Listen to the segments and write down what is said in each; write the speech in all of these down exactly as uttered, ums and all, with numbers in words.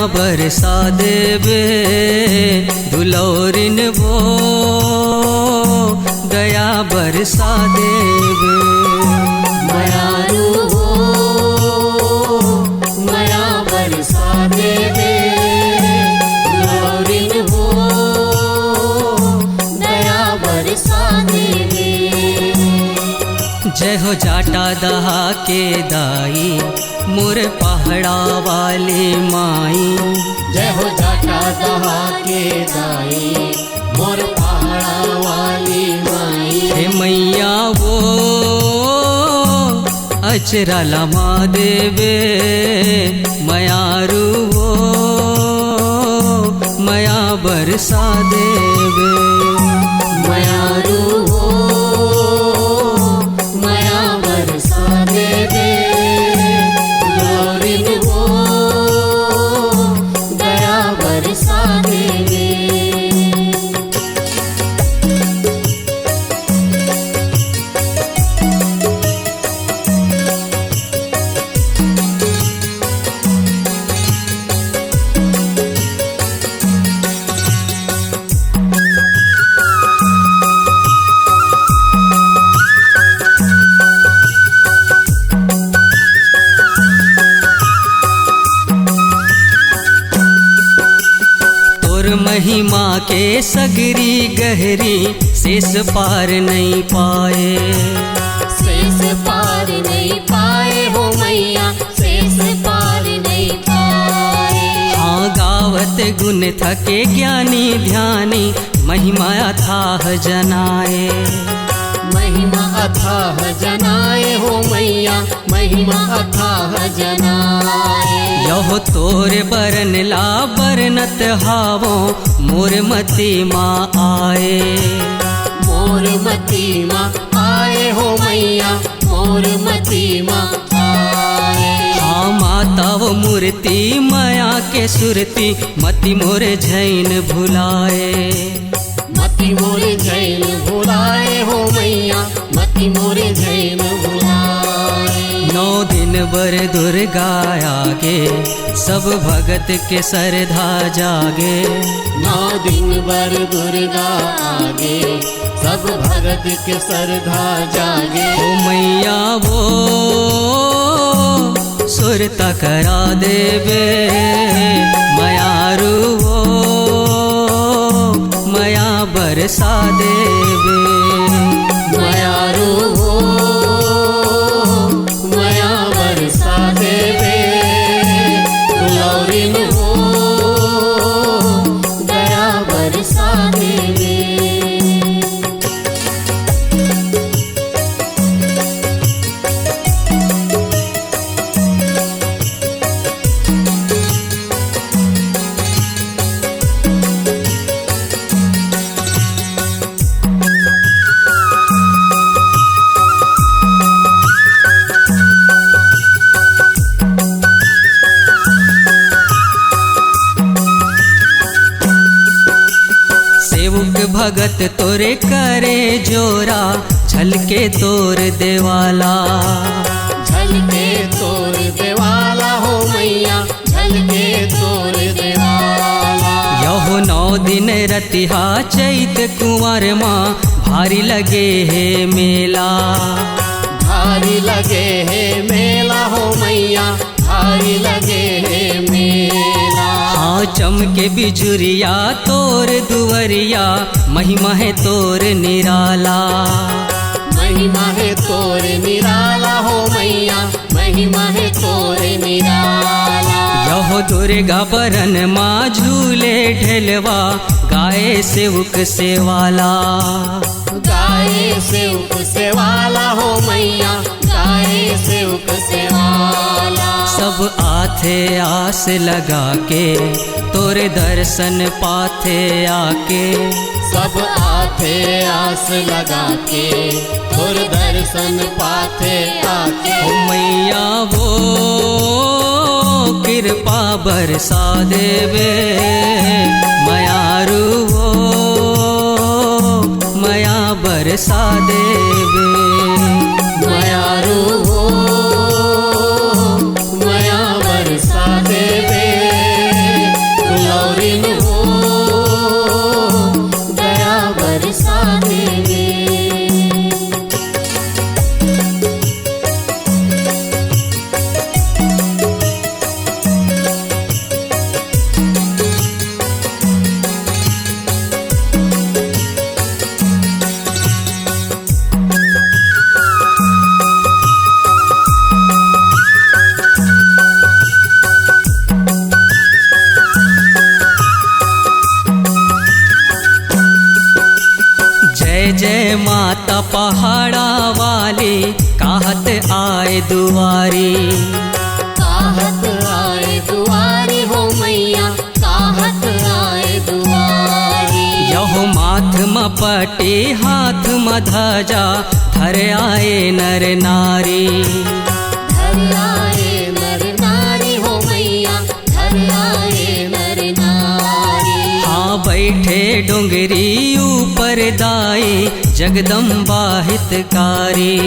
बरसा देबे दुलौरिन वो, दया बरसा देबे। मयारू वो, मया बरसा देबे दुलौरिन वो, दया बरसा देबे। जय हो जाटा दहा के दाई, मोर पहाड़ा वाली माई। जय हो जाटा दहा के दाई, मोर पहाड़ा वाली माई। हे मैया वो अचरा लमा देबे, मयारू वो मया बरसा देबे। मयारू वो मया बरसा देबे, लोरिन वो दया बरसा देबे। तोर महिमा के सगरी गहरी, शेष पार नहीं पाए। शेष पार नहीं पाए हो मैया, शेष पार नहीं पाए। हाँ, गावत गुण थके ज्ञानी ध्यानी, महिमा अथाह जनाए। महिमा अथाह जनाए हो मैया, महिमा अथाह जनाए। यहो तोर बरन ला बरनत हावो, मोर मती मा आए। मोर मती मा आए हो मैया, मोर मती मा आए। हाँ माता वो मूर्ति मया के सुरती, मती मोर झैन भुलाए। मती मोर झैन भुलाए हो मैया, मती मोर झैन भुलाए। नौ दिन बर दुर्गा आगे, सब भगत के सरधा जागे। नौ दिन बर दुर्गा आगे, सब भगत के सरधा जागे। ओ मैया वो सुरता करा देबे, मयारू वो मया बरसा देबे। मयारू वो मया बरसा देबे, दुलौरिन वो दया बरसा देबे। सेवक भगत तोरे करे जोरा, झलके तोर देवाला। झलके तोर देवाला हो मैया, झलके तोर देवाला। यहो नौ दिन रतिहा चैत कुंवर मा, भारी लगे हे मेला। भारी लगे हे मेला हो मैया, भारी लगे हे मेला। हाँ, चमके बिजुरिया तोर दुवरिया, महिमा हे तोर निराला। महिमा हे तोर निराला हो मैया, महिमा हे तोर निराला। यहो दुर्गा बरन मा झूले ढेलवा, गाए सेवक सेवाला। गाए सेवक सेवाला हो मैया, गाए सेवक सेवाला। सब आथे आस लगा के, तोर दर्शन पाथे आके। सब आथे आस लगा के, तोर दर्शन पाथे आके। ओ मैया वो कृपा बरसा देबे, मयारू वो मया बरसा देबे। मयारू वो मया बरसा देबे, पहाड़ा वाली काहत आए दुआरी। काहत आए दुआरी हो मैया, काहत आए दुआरी। यहो माथ म पटी, हाथ म ध्वजा, धर आए नर नारी। धर आए नर नारी हो मैया, धर आए नर नारी। हाँ, बैठे डोंगरी ऊपर दाई, जगदम्बा हितकारी।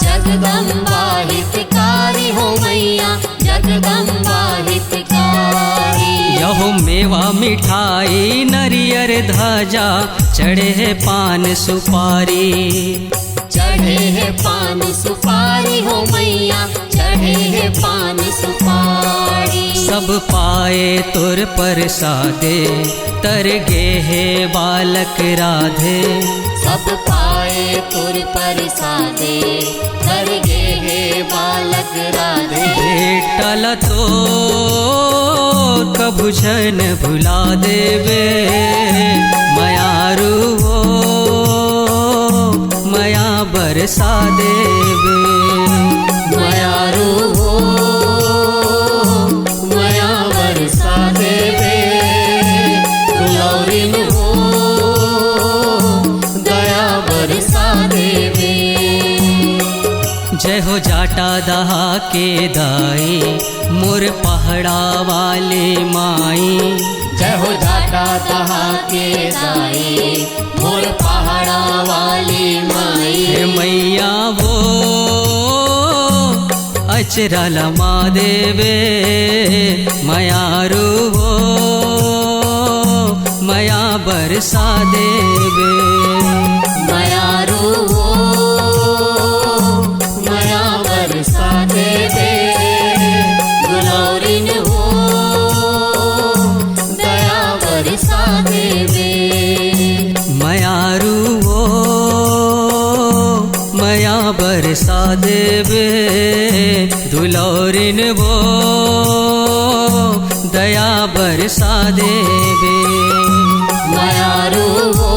जगदम्बा हितकारी हो मैया, जगदम्बा हितकारी। यहो मेवा मिठाई, नरियर ध्वजा, चढ़े हे पान सुपारी। चढ़े हे पान सुपारी हो मैया, चढ़े हे पान सुपारी। सब पाए तोर परसादे, तर गे हे बालक राधे। सब पाए तोर परसादे, तर गे हे बालक राधे। बेटा ल तो कभू झन भुला देबे, मयारू हो, मया बरसा देबे। मयारू हो, मया बरसा देबे, दुलौरिन हो, दया बरसा देबे। जय हो जाटा दहा के दाई, मोर पहाड़ा वाली माई। जय हो जाटा दहा के दाई, मोर पहाड़ा वाली माई। हे मैया वो अचरा लमा देबे, मयारू वो मया बरसा देबे। मयारू हो, मया बरसा देबे, दुलौरिन हो, दया बरसा देबे। मयारू हो, मया बरसा देबे, दुलौरिन वो, दया बरसा देबे। मयारू हो,